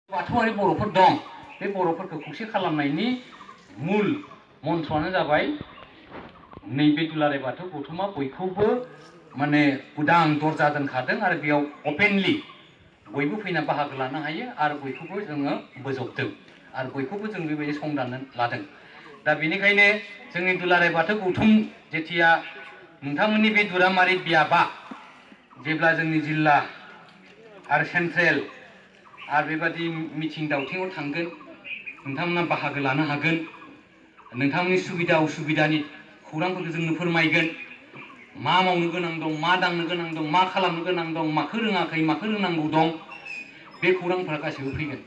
बाथौआरि बर'फोर दं बे बर'फोरखौ खौसे खालामनायनि मूल मन्त्रआनो जाबाय नैबे दुलाराय बाथौ गौथुमा बयखौबो माने उदां दरजा दोनखादों आरो बेयाव अपेनलि बयबो फैना बाहागो लानो हायो आरो बयखौबो जोङो बोजबदों आरो बयखौबो जों बेबायदि संदाननो लादों। दा बेनिखायनो जोंनि दुलाराय बाथौ गौथुम जेथिया नोंथांमोननि बे दुरामारि बियाबा जेब्ला जोंनि जिल्ला आरो सेन्ट्रेल आरो बेबादि मिथिं दावथिङाव थांगोन नोंथांमोना बाहागो लानो हागोन नोंथांमोननि सुबिदा उसुबिदानि खौरांफोरखौ जोंनो फोरमायगोन मा मावनो गोनां दं मा दांनो गोनां दं मा खालामनो गोनां दं माखौ रोङाखै माखौ रोंनांगौ दं बे खौरांफोरा गासैबो फैगोन।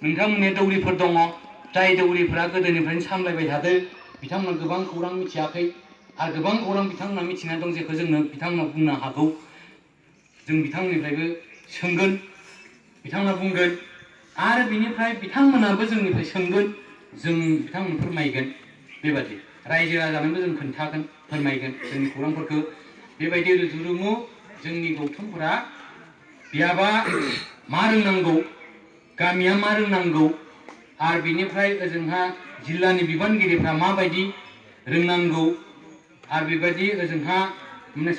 नोंथांमोननि दौरिफोर दङ जाय दौरिफोरा गोदोनिफ्रायनो सामलायबाय थादों बिथांमोना गोबां खौरां मिथियाखै आरो गोबां खौरां बिथांमोना मिथिना दं जेखौ जोंनो बिथांमोना बुंनो हागौ जों बिथांमोननिफ्रायबो सोंगोन बिथांमोना बुंगोन आरो बिनिफ्राय बिथांमोनाबो जोंनिफ्राय सोंगोन जों बिथांमोन फोरमायगोन बेबादि रायजो राजानोबो जों खोन्थागोन फोरमायगोन जोंनि खौरांफोरखौ बेबायदि रुजु-रुमु जोंनि गौथुमफोरा बियाबा मा रोंनांगौ गामिया मा रोंनांगौ आरो बिनिफ्राय ओजोंहा जिल्लानि बिबानगिरिफ्रा माबायदि रोंनांगौ आरो बेबायदि ओजोंहा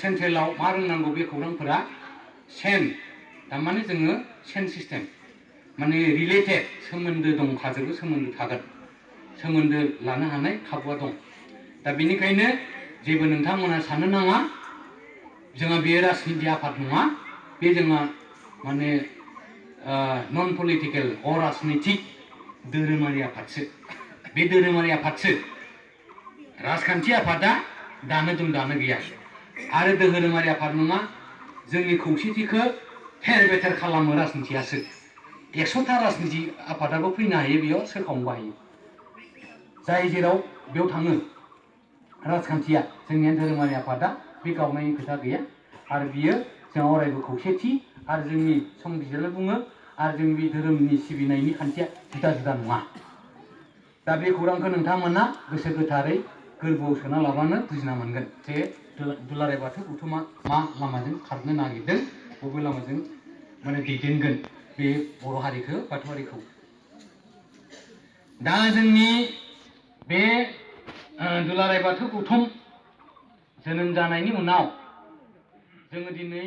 सेन्ट्रेलाव मा रोंनांगौ बे खौरांफोरा सेन थारमाने जोङो सेन सिस्टेम माने रिलेटेड सोमोन्दो दंखाजोबो सोमोन्दो थागोन सोमोन्दो लानो हानाय खाबुआ दं। दा बेनिखायनो जेबो नोंथांमोना साननो नाङा जोंहा बे राजनिति आफाद नङा बे जोंहा माने नन पलिटिकेल अराजनितिक धोरोमारि आफादसो बे धोरोमारि आफादसो राजखान्थि आफादा दानो दं दानो गैया आरो धोरोमारि आफाद नङा जोंनि खौसेथिखौ थेर बेथेर खालामो राजनितियासो 100टा राजनिति आफादाबो फैनो हायो बेयाव सोरखावनोबो हायो जाय जेराव बेयाव थाङो राजखान्थिया जोंनिया धोरोमारि आफादा बे गावनायनि खोथा गैया आरो बियो जोंहा अरायबो खौसेथि आरो जोंनि संबिजिरनो बुङो आरो जोंनि बे धोरोमनि सिबिनायनि खान्थिया जुदा जुदा नङा। दा बे खौरांखौ नोंथांमोना गोसो गोथारै गोरबोआव सोना लाबानो बुजिना मोनगोन जे दुलाराय बाथौ गौथुमा मा लामाजों खारनो नागिरदों बबे लामाजों माने दैदेनगोन बे बर' हारिखौ बाथौआरिखौ। दा जोंनि बे दुलाराय बाथौ गौथुम जोनोम जानायनि उनाव जोङो दिनै